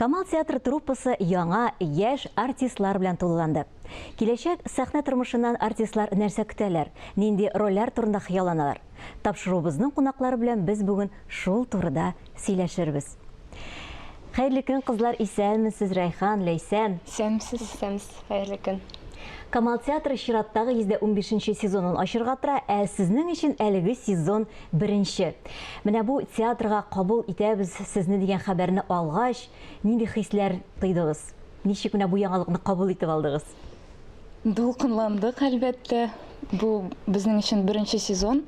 Камал театры труппасы яңа, яшь артистлар белән тулыланды. Киләчәк сәхнә тормышыннан артистлар нәрсә көтәләр, нинди рольләр турында хыялланалар? Тапшыруыбызның кунаклары белән без бүген шул турыда сөйләшербез. Хәерле көн, кызлар, исәнмесез, Рәйхан, Ләйсән. Исәнмесез. Исәнмесез, хәерле көн. Камал театры чираттагы 115 нче сезонын ачырга тора, ә сезнең өчен әлеге сезон беренче. Менә бу театрга кабул итәбез сезне дигән хәбәрне алгач, нинди хисләр тойдыгыз? Ничек менә бу яңалыкны кабул итеп алдыгыз? Дулкынландык, әлбәттә. Бу безнең өчен беренче сезон.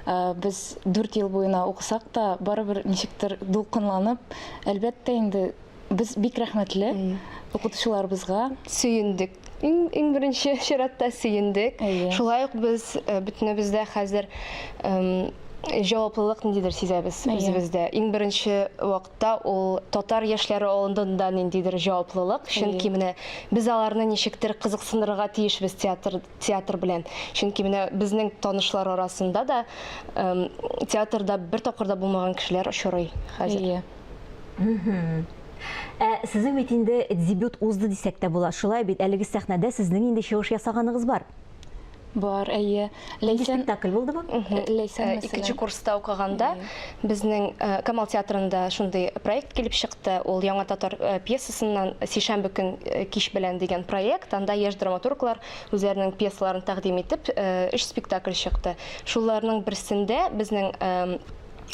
Без 4 ел буена укысак та, барыбер ничектер дулкынланып, әлбәттә инде, без бик рәхмәтле укытучыларыбызга. Сөендек. Иң, иң беренче чиратта сөендек. Шулай ук без бөтенебез дә хәзер җаваплылык ниндидер сизәбез үзебездә. Иң беренче вакытта ул татар яшьләре алдында ниндидер җаваплылык, чөнки менә без аларны ничектер кызыксындырырга тиешбез театр театр белән. Чөнки менә безнең танышлар арасында да театрда бер тапкыр да булмаган кешеләр очрый хәзер. Ә сезнең бит инде дебют узды дисәк тә була. Шулай бит, әлеге сәхнәдә сезнең инде чыгыш ясаганыгыз бар. Бар, әйе. Нинди спектакль булды бу? Ләйсән, мәсәлән. Икенче курста укыганда безнең Камал театрында шундый проект килеп чыкты. Ул яңа татар пьесасыннан Сишәмбе көн кич белән дигән проект. Анда яшь драматурглар үзләренең пьесаларын тәкъдим итеп, өч спектакль чыкты. Шуларның берсендә безнең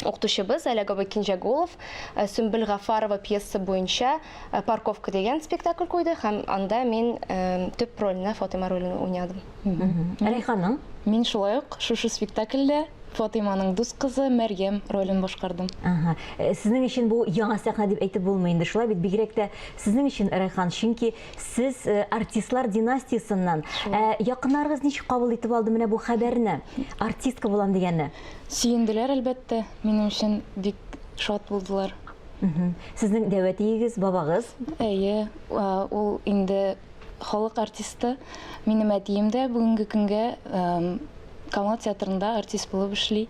укытучыбыз Олег абый Кинҗәгулов Сөмбел Гафарова пьесасы буенча Парковка дигән спектакль куйды һәм анда мин төп рольне, Фатыйма ролен уйнадым. Рәйханның? Мин шулай ук шушы спектакльдә Фатыйманың дус кызы Мәрьям ролен башкардым. Ага. Сезнең өчен бу яңа сәхнә дип әйтеп булмый инде, шулай бит? Бигрәк тә сезнең өчен, Рәйхан, чөнки сез артистлар династиясеннән. Ә якыннарыгыз ничек кабул итеп алды менә бу хәбәрне, артистка булам дигәнне? Сөенделәр, әлбәттә, минем өчен бик шат булдылар. Сезнең дәү әтиегез, бабагыз? Әйе, ул инде халык артисты. Минем әтием дә бүгенге көнгә Камал театрында артист булып эшли.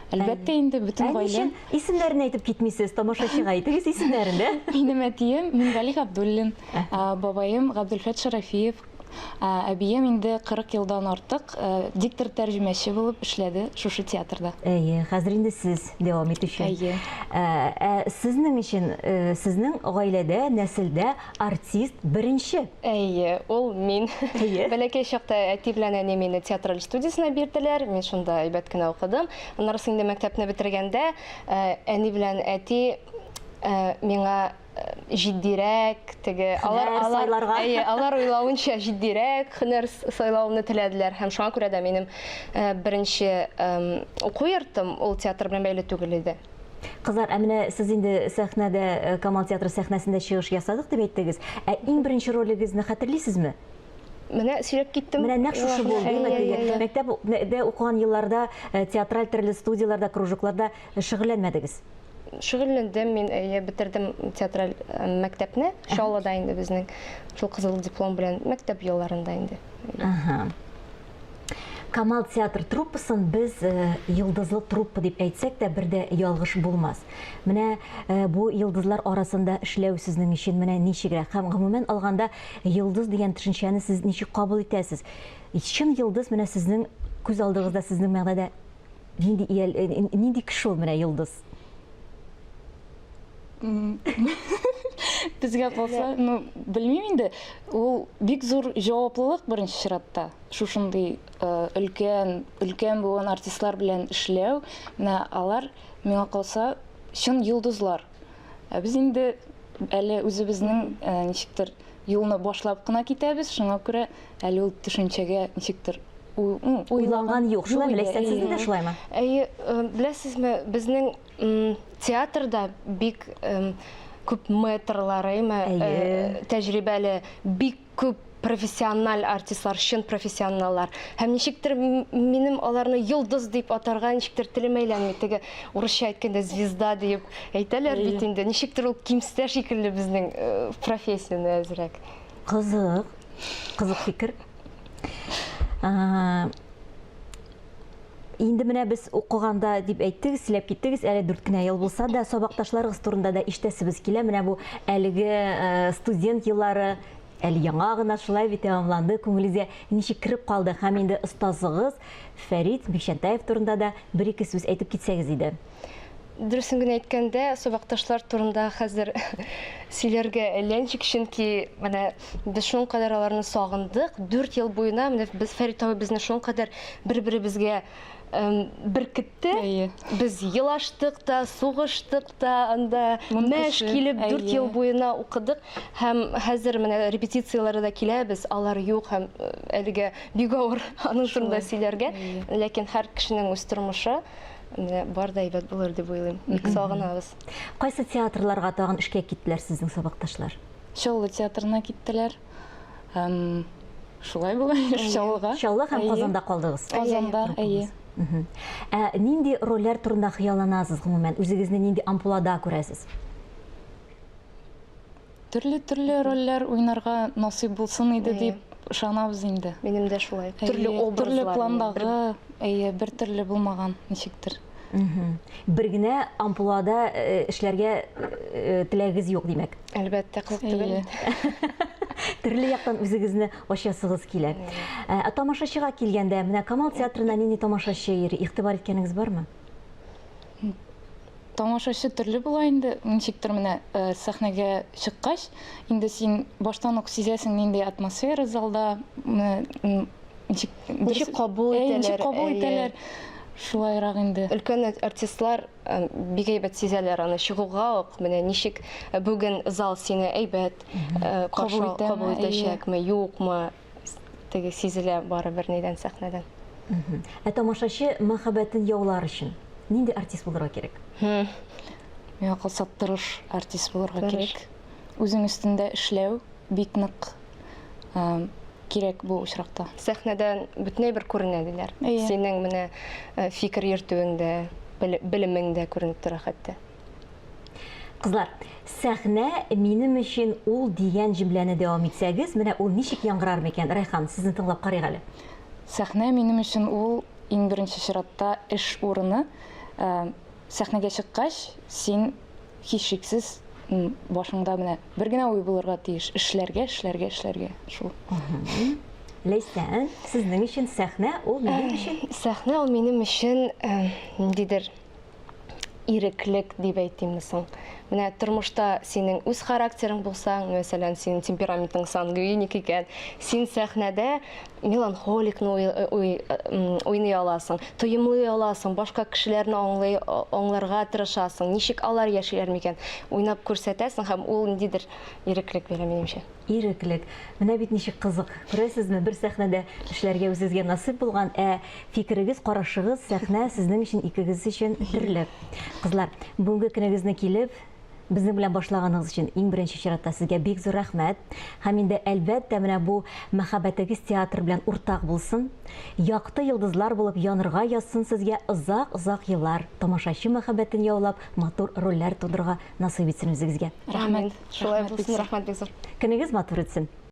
Әлбәттә инде, бөтен гаилә. Исемнәрен әйтеп китмисез, тамашачыга әйтегез исемнәрен дә. Минем әтием Мингали Габдуллин, бабаем Габделфәт Шарафиев, Әбием инде 40 елдан артык диктор-тәрҗемәче булып эшләде шушы театрда. Әйе, хәзер инде сез дәвам итүче. Әйе. Ә сезнең өчен, сезнең гаиләдә, нәселдә артист беренче. Әйе, ул мин. Әйе. Бәләкәй чакта әти белән әни мине театраль студиясенә бирделәр. Мин шунда әйбәт кенә укыдым. Аннары соң инде мәктәпне бетергәндә, әни белән әти миңа җитдирәк, теге алар Һөнәр алар сайларга. әйе, алар уйлавынча җитдирәк һөнәр сайлавымны теләделәр һәм шуңа күрә дә минем э, беренче уку йортым ул театр белән бәйле түгел иде. Кызлар, ә менә сез инде сәхнәдә э, Камал театры сәхнәсендә чыгыш ясадык дип әйттегез. Ә иң беренче ролегезне хәтерлисезме? Менә сөйләп киттем. Менә нәкъ шушы булды, Әйе, Мәктәптә укыган елларда э, театраль төрле студияләрдә, кружокларда шөгыльләнмәдегез. Шөгыльләндем мин, әйе, бетердем театраль э, мәктәпне. Чаллыда инде безнең шул кызыл диплом белән мәктәп елларында инде. Ага. Камал театр труппасын без э, йолдызлы труппа дип әйтсәк тә бер дә ялгыш булмас. Менә э, бу йолдызлар арасында эшләү сезнең өчен менә ничегрәк һәм гомумән алганда йолдыз дигән төшенчәне сез ничек кабул итәсез? Чын йолдыз менә сезнең күз алдыгызда, сезнең мәгънәдә Нинди иял, э, нинди кеше ул менә йолдыз? Безгә калса, ну, белмим инде. Ул бик зур җаваплылык беренче чиратта. Шушындый э, өлкән, өлкән буын артистлар белән эшләү, менә алар миңа калса чын йолдызлар. Ә без инде әле үзебезнең э, ничектер юлны башлап кына китәбез, шуңа күрә әле ул төшенчәгә ничектер уйланган юк. Шулаймы, Ләйсән, сезнең дә шулаймы? Әйе, э, беләсезме, безнең театрда бик күп мэтрлар, әйме, э, тәҗрибәле, бик күп профессиональ артистлар, чын профессионаллар. Һәм ничектер минем аларны йолдыз дип атарга ничектер телем әйләнми. Теге урысча әйткәндә звезда дип әйтәләр бит инде. Ничектер ул кимсетә шикелле безнең э, профессияне әзрәк. Кызык. Кызык фикер. Инде менә без укыганда дип әйттегез, сөйләп киттегез, әле дүрт кенә ел булса да, сабакташларыгыз турында да ишетәсебез килә. Менә бу әлеге э, студент еллары әле яңа гына шулай бит тәмамланды, күңелегезгә ничек кереп калды? Һәм инде остазыгыз Фәрит Бикчәнтәев турында да бер-ике сүз әйтеп китсәгез иде. Дөресен генә әйткәндә, сабакташлар турында хәзер сөйләргә әллә ничек, чөнки менә без шуңкадәр аларны сагындык. 4 ел буена менә без Фәрит абый безне шуңкадәр бер-беребезгә беркетте. Әйе. Без елаштык та, сугыштык та, анда Моны мәш кеше, килеп 4 ел әйе. буена укыдык һәм хәзер менә репетицияләргә дә киләбез, алар юк һәм әлегә бик авыр аның турында Шулай. сөйләргә. Әйе. Ләкин һәр кешенең үз тормышы. Менә бар да әйбәт булыр дип уйлыйм. Бик сагынабыз. Кайсы театрларга тагын эшкә киттеләр сезнең сабакташлар? Чаллы театрына киттеләр. Шулай була, Чаллыга. Чаллы һәм Әйе. Казанда калдыгыз. Казанда, әйе. Ә нинди рольләр турында хыялланасыз гомумән? Үзегезне нинди амплуада күрәсез? Төрле-төрле рольләр уйнарга насыйп булсын иде Әйе. дип ышанабыз инде. Минем дә шулай. Төрле Әйе, образлар. төрле минем. пландагы, әйе, бер төрле булмаган ничектер. Бер генә амплуада эшләргә теләгегез юк, димәк. Әлбәттә, кызык түгел. Әйе. Төрле яктан үзегезне ачасыгыз килә. Ә тамашачыга килгәндә, менә Камал театрына нинди тамашачы йөри, игътибар иткәнегез бармы? Тамашачы төрле була инде, ничектер менә сәхнәгә чыккач, инде син баштан ук сизәсең нинди атмосфера залда, ничек Ничек кабул Әйе, ничек итәләр, кабул әйе. итәләр. Шулайрак инде. Өлкән артистлар бик әйбәт сизәләр аны чыгуга ук, менә ничек бүген зал сине әйбәт Кабул каршы итәме, кабул әйе. итәчәкме, юкмы, теге сизелә барыбер нидән сәхнәдән. Ә тамашачы мәхәббәтен яулар өчен нинди артист булырга кирәк? Миңа калса, тырыш артист булырга Тырыш. кирәк. Үзең өстендә эшләү бик нык кирәк бу очракта. Сәхнәдән бөтенләй бер күренә диләр. Әйе. Синең менә фикер йөртүең дә, белемең дә күренеп тора хәтта. Кызлар, сәхнә минем өчен ул дигән җөмләне дәвам итсәгез, менә ул ничек яңгырар микән? Райхан, сезне тыңлап карыйк әле. Сәхнә минем өчен ул иң беренче чиратта эш урыны. Сәхнәгә чыккач, син һичшиксез башыңда менә бер генә уй булырга тиеш. Эшләргә, эшләргә, эшләргә. Шул. Ләйсән, сезнең өчен сәхнә ул минем өчен? Сәхнә ул минем өчен ниндидер иреклек дип әйтимме соң. Менә тормышта синең үз характерың булса, мәсәлән, синең темпераментың сангвиник икән, син сәхнәдә меланхоликны уйный аласың, тоемлый аласың, башка кешеләрне аңлый, аңларга тырышасың, ничек алар яшиләр микән, уйнап күрсәтәсең һәм ул ниндидер иреклек бирә минемчә. Иреклек. Менә бит ничек кызык. Күрәсезме, бер сәхнәдә эшләргә үзегезгә насыйп булган, ә фикерегез, карашыгыз сәхнә сезнең өчен, икегез өчен төрле. Кызлар, бүгенге көнегезне килеп, безнең белән башлаганыгыз өчен иң беренче чиратта сезгә бик зур рәхмәт. Һәм инде әлбәттә менә бу мәхәббәтегез театр белән уртак булсын. Якты йолдызлар булып янырга язсын сезгә озак-озак еллар. Тамашачы мәхәббәтен яулап, матур рольләр тудырырга насыйп итсен үзегезгә. Рәхмәт. Шулай Рәхмәт булсын, бик зур. рәхмәт бик зур. Көнегез матур үтсен.